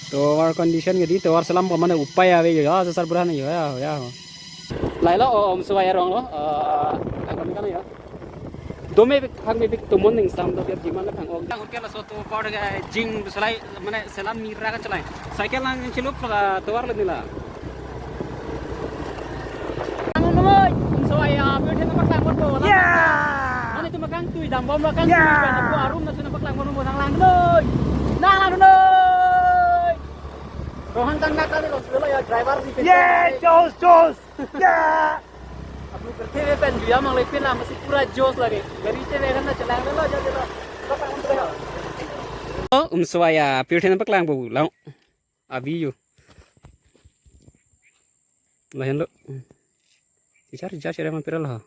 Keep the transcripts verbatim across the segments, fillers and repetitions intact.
Tovar condition ke dei, tovar selam pamane upai ave jo, ya, sesar berhan jo, ya, ya. Lahelo, o, Umswai arong lo, eh, angkami kan ya. Dome pik, hangme pik tumon ning sam do biar jiman le phang-ok. Hotel laso tovar ke jing selai, mane selam mira kachelai. Cycle nangchelup la tovar le nila. Ang noi, Umswai apirthe nangpaklangponpo. Ya. Mane itum akangtui, dambom akangtui. Ya. Pen apo arum nangsun nangpaklangponpo, nanglang noi. Nanglang noi. Rohan tangka kali lo, sudah lo ya driver si. Yeah, jos, jos. Yeah. Apni pirthe pen juya mang le pin la masi pura jos lagi. Gari chevekhan nangchelang lo, jadi lo. Oh, Umswai apirthe nangpaklangpo lang. Avi jo. Lahenlo. Chichar chichar sere man pira la.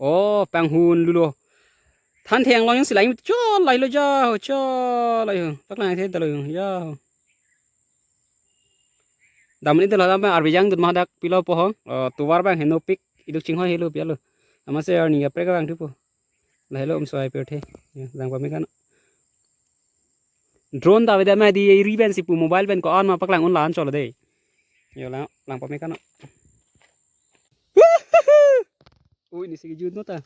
Oh, panghun lulo. Than theng long yang silai cho lahelo ja, cho lahelo. Paklang the dalo ya. Damni dalo dam arvejang dut madak pilo po ho. Oh, tovar bang heno pik iduk chinghoi helo pialo. Amatsi arni kaprek bang thupo. Lahelo Umswai apirthe. Ya, lang pame kan. Drone ta avedet ma dei, ri pen si pu mobile pen ko-an ma paklang un la-an cholo dei. Jo lang, lang pame kan. Ui, nisi kejut no ta.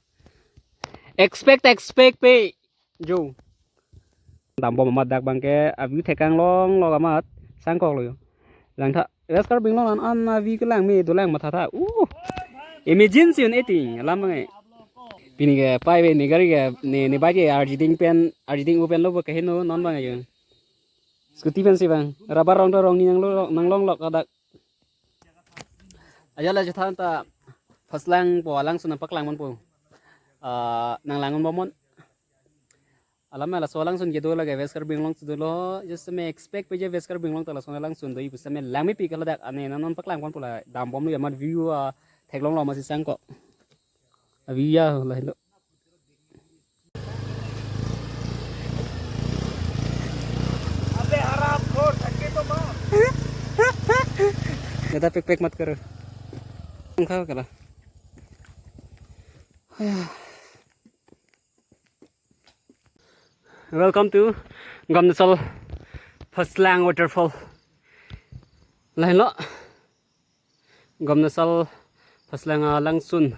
Expect, expect pe. Jo. Dambom amat dak bangke, avi thekang long lo amat, sangkok lo jo. Langtha, West Karbi Anglong an, an avi kelang me dolang matha tha. Uh. Emergency un eti, alam bang e. Pini ke pai ve ne gari ke, ne, ne bike ke arjiding pen, arjiding u pen lo bo ke heno non bang e jo. Scooty pen si bang. Rubber rong do rong ni nanglo, nanglong lok adak. Aja la chethan ta Phaslang po alangsun nangpaklangponpo. Ah, nanglang un bomnon. Alam laso alangsun kedo lake West Karbi Anglong si dolo. Just me expect peje West Karbi Anglong ta laso alangsun do-i pusitame langme pik ladak ane nangnon paklangponpo la dambom lo ya mat view, ah, theklong lo masi sangkok. Avi ya lahelo. ज्यादा pack pack मत करो। Ang kau kala. Welcome to Gomnosal Phaslang Waterfall. Lahelo. Gomnosal Phaslang alangsun.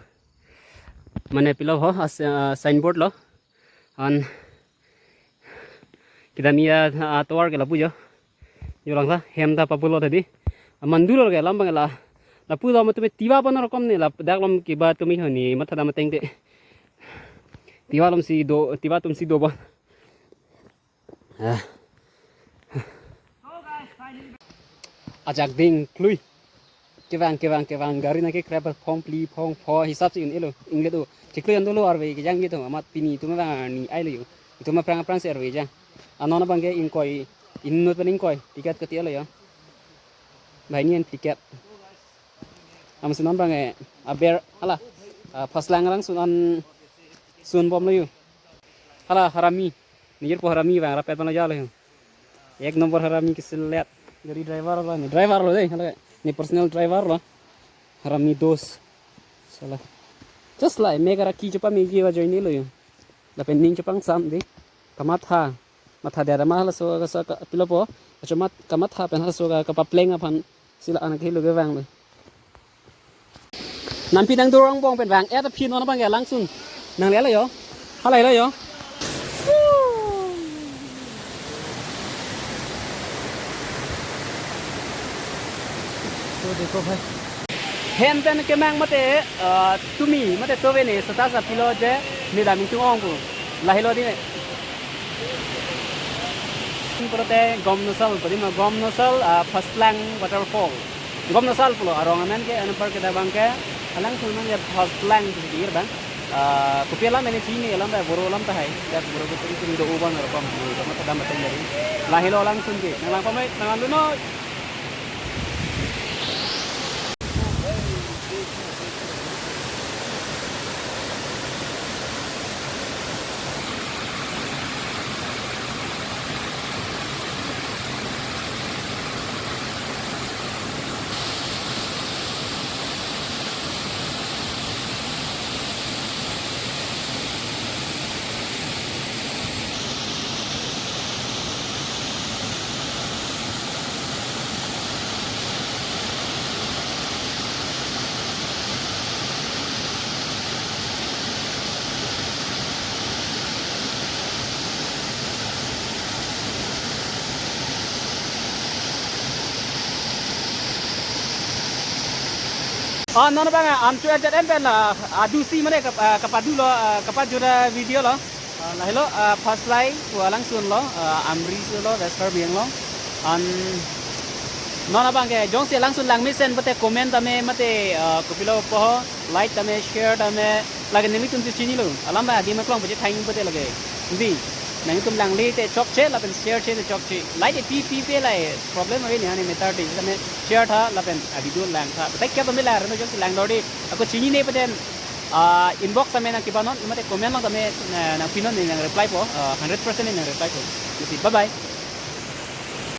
Mane pilo ho, as, ah, signboard lo. An kedamji atovar ke lapu jo. Jo langtha, hem ta papulo tadi. Amandu lo ke alam bang la. Lapu lo matu me tiwa pano rokom ne la dak lom kiba tumi ho ne matha dam ateng te. Tiwa lom si do, tiwa atum si do ba. Ah. Ajak ding klui. Kevang, kevang, kevang. Gari nangkekrep phong phli phong pho hisap si un-elo. Inglet o. Chiklui an dolo arve kejang gitu. Amat pini itum abang arni ai lo jo. Itum aphrang aphrang si arve jang. Anon abang ke ingkoi. Inut pen ingkoi. Ticket kati lo jo. Banghini an ticket. Amatsi non bang e, aber, hala, ah, Phaslang alangsun an sunbom lo jo. Hala, harami. Nijir po harami bang, rapet pano jalo jo. Ek number harami keselet. Gari driver lo ne, driver lo dei, hala, ne personal driver lo. Harami dos. Sala. Just like, mega raki chepamiji va join lo jo. Lapen ning chepangsam dei. Kamatha. Matha dia ma halaso ka sa ka pilo po. Achomat kamatha pen halaso ka kapapleng aphan sila anak hilo kevang lo. Nampi nangdorong bong pen vang. Eh, ta phi non abang ke alangsun. Nanglelo jo. Halailo jo. तो देखो भाई। Hem pen kemang mate, eh, tumi mate tove ne seta sa pilo je ne dam ingtung ong pu. Lahelo dei ne. Pulote Gomnosal, padi ma Gomnosal, ah, Phaslang Waterfall. Gomnosal pulo arong amen ke, anpar ke dabang ke, alangsun amen ke Phaslang pu dir bang. Ah, kopi alam ne chini alam ba boro alam tahai. Dat boro ke tum tum do-o bang rokom, rokom ta dam ateng dari. Lahelo alangsun ke, nanglang pamai, nanglang dunoi. Ah, non abang, ah, an chu ajat en pen la, ah, adu si mane kap-, ah, kapadu lo, ah, kapajura video lo. Ah, lahelo, ah, Phaslai pu alangsun lo, ah, Amri si lo, West Karbi Anglong. An non abang ke jongsi alangsun lang mesen pute comment tame mate, ah, kopilo poho, like tame, share tame, lake nelitum si chinilo. Alam ba agi maklong pute thang pute lake. Hindi. Nangtum langle te chokche, lapen share che te chokche. Like e pi pi pe lai problem ave ni hani metar de. Tame share tha, lapen a video lang tha. Batai kya tame la reno jongsi lang dor di. Ako chinine pute, ah, inbox tame nang kibanon, mate comment lang tame, ah, nang pinon ne nang reply po. Ah, hundred percent ne nang reply po. Lasi, bye bye.